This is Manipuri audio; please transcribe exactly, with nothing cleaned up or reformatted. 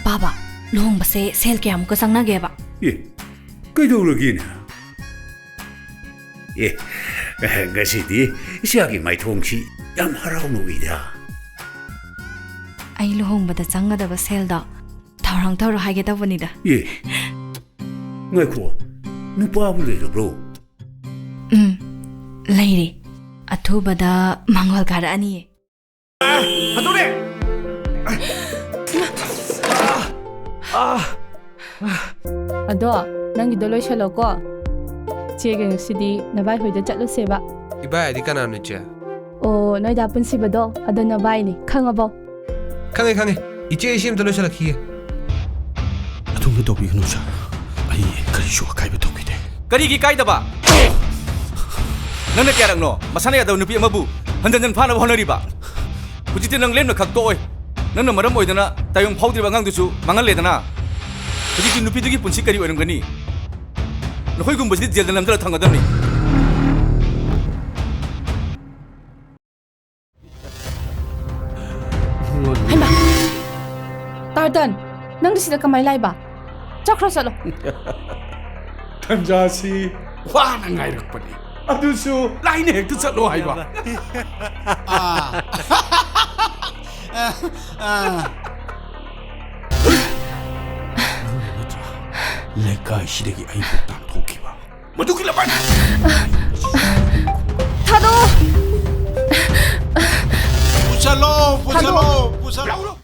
ꯄꯥꯕ, ꯂꯨꯍꯣꯡꯕꯁꯦ ꯁꯦꯜ ꯀꯌꯥꯃꯨꯛꯀ ꯆꯪꯅꯒꯦꯕ? ꯑꯦ, ꯀꯩꯗꯧꯔꯒꯦꯅꯦ? ꯑꯦ, ꯉꯁꯤꯗꯤ ꯏꯆꯥꯒꯤ ꯃꯥꯏꯊꯣꯡꯁꯤ ꯌꯥꯝ ꯍꯔꯥꯎꯅ ꯎꯏꯗ꯫ ꯑꯩ ꯂꯨꯍꯣꯡꯕꯗ ꯆꯪꯒꯗꯕ ꯁꯦꯜꯗꯣ ꯊꯧꯔꯥꯡ ꯇꯧꯔꯣ ꯍꯥꯏꯒꯦ ꯇꯧꯕꯅꯤꯗ꯫ ꯑꯦ, ꯉꯥꯏꯈꯣ, ꯅꯨꯄꯥꯕꯨ ꯂꯩꯔꯕ꯭ꯔꯣ? ꯎꯝ, ꯂꯩꯔꯦ꯫ ꯑꯊꯨꯕꯗ ꯃꯪꯒꯣꯜ ꯀꯥꯔꯛꯑꯅꯤꯌꯦ꯫ ꯍꯟꯗꯣꯛꯂꯦ! ꯑꯗꯣ, ꯅꯪꯒꯤꯗꯣ ꯂꯣꯏꯁꯜꯂꯣꯀꯣ꯫ ꯆꯦꯒ ꯉꯁꯤꯗꯤ ꯅꯕꯥꯏ ꯍꯣꯏꯗ ꯆꯠꯂꯨꯁꯦꯕ꯫ ꯏꯕꯥꯏ ꯍꯥꯏꯗꯤ ꯀꯅꯥꯅꯣ, ꯏꯆꯦ? ꯑꯣ, ꯅꯣꯏꯗ ꯄꯨꯟꯁꯤꯕꯗꯣ, ꯑꯗꯣ ꯅꯕꯥꯏꯅꯤ, ꯈꯪꯉꯕꯣ? ꯈꯪꯉꯦ, ꯈꯪꯉꯦ꯫ ꯏꯆꯦ, ꯑꯩ ꯁꯤ ꯑꯝꯇ ꯂꯣꯏꯁꯜꯂꯛꯈꯤꯒꯦ꯫ ꯑꯗꯣꯝꯅ ꯇꯧꯕꯤꯒꯅꯨ, ꯁꯥꯔ꯫ ꯑꯩ ꯀꯔꯤꯁꯨ ꯑꯀꯥꯏꯕ ꯇꯧꯈꯤꯗꯦ꯫ ꯀꯔꯤꯒꯤ ꯀꯥꯏꯗꯕ? ꯅꯪꯅ ꯀꯌꯥꯔꯛꯅꯣ ꯃꯁꯥꯅ ꯌꯥꯗꯕ ꯅꯨꯄꯤ ꯑꯃꯕꯨ ꯍꯟꯖꯟ ꯍꯟꯖꯟ ꯐꯥꯅꯕ ꯍꯣꯠꯅꯔꯤꯕ? ꯍꯧꯖꯤꯛꯇꯤ ꯅꯪ ꯂꯦꯝꯅ ꯈꯛ ꯇꯣꯛꯑꯣꯏ꯫ ꯅꯪꯅ ꯃꯔꯝ ꯑꯣꯏꯗꯅ ꯇꯥꯏꯌꯣꯟ ꯐꯥꯎꯗ꯭ꯔꯤꯕ ꯑꯉꯥꯡꯗꯨꯁꯨ ꯃꯥꯡꯍꯜꯂꯦꯗꯅ꯫ ꯍꯧꯖꯤꯛꯇꯤ ꯅꯨꯄꯤꯗꯨꯒꯤ ꯄꯨꯟꯁꯤ ꯀꯔꯤ ꯑꯣꯏꯔꯝꯒꯅꯤ? ꯅꯈꯣꯏꯒꯨꯝꯕꯁꯤꯗꯤ ꯖꯦꯜꯗ ꯅꯝꯗꯅ ꯊꯝꯒꯗꯕꯅꯤ꯫ ꯍꯩꯃꯥ! ꯇꯥꯔꯇꯟ, ꯅꯪꯗꯤ ꯁꯤꯗ ꯀꯃꯥꯏ ꯂꯥꯛꯏꯕ? ꯆꯠꯈ꯭ꯔꯣ, ꯆꯠꯂꯣ꯫ ꯇꯟꯖꯥꯁꯤ ꯋꯥꯅ ꯉꯥꯏꯔꯛꯄꯅꯤ꯫ ꯑꯗꯨꯁꯨ ꯂꯥꯏꯅ ꯍꯦꯛꯇ ꯆꯠꯂꯣ ꯍꯥꯏꯕ꯫ ꯑꯥ꯫ ꯑꯥ꯫ ꯅꯪꯅ ꯅꯠꯇ꯭ꯔꯥ ꯂꯩꯀꯥꯏꯁꯤꯗꯒꯤ ꯑꯩꯕꯨ ꯇꯥꯟꯊꯣꯛꯈꯤꯕ? ꯃꯗꯨꯒꯤ ꯂꯃꯟ! ꯊꯥꯗꯣꯛꯑꯣ! ꯄꯨꯁꯜꯂꯣ, ꯄꯨꯁꯜꯂꯣ, ꯊꯥꯗꯣꯛꯑꯣ! ꯄꯨꯁꯜꯂꯣ!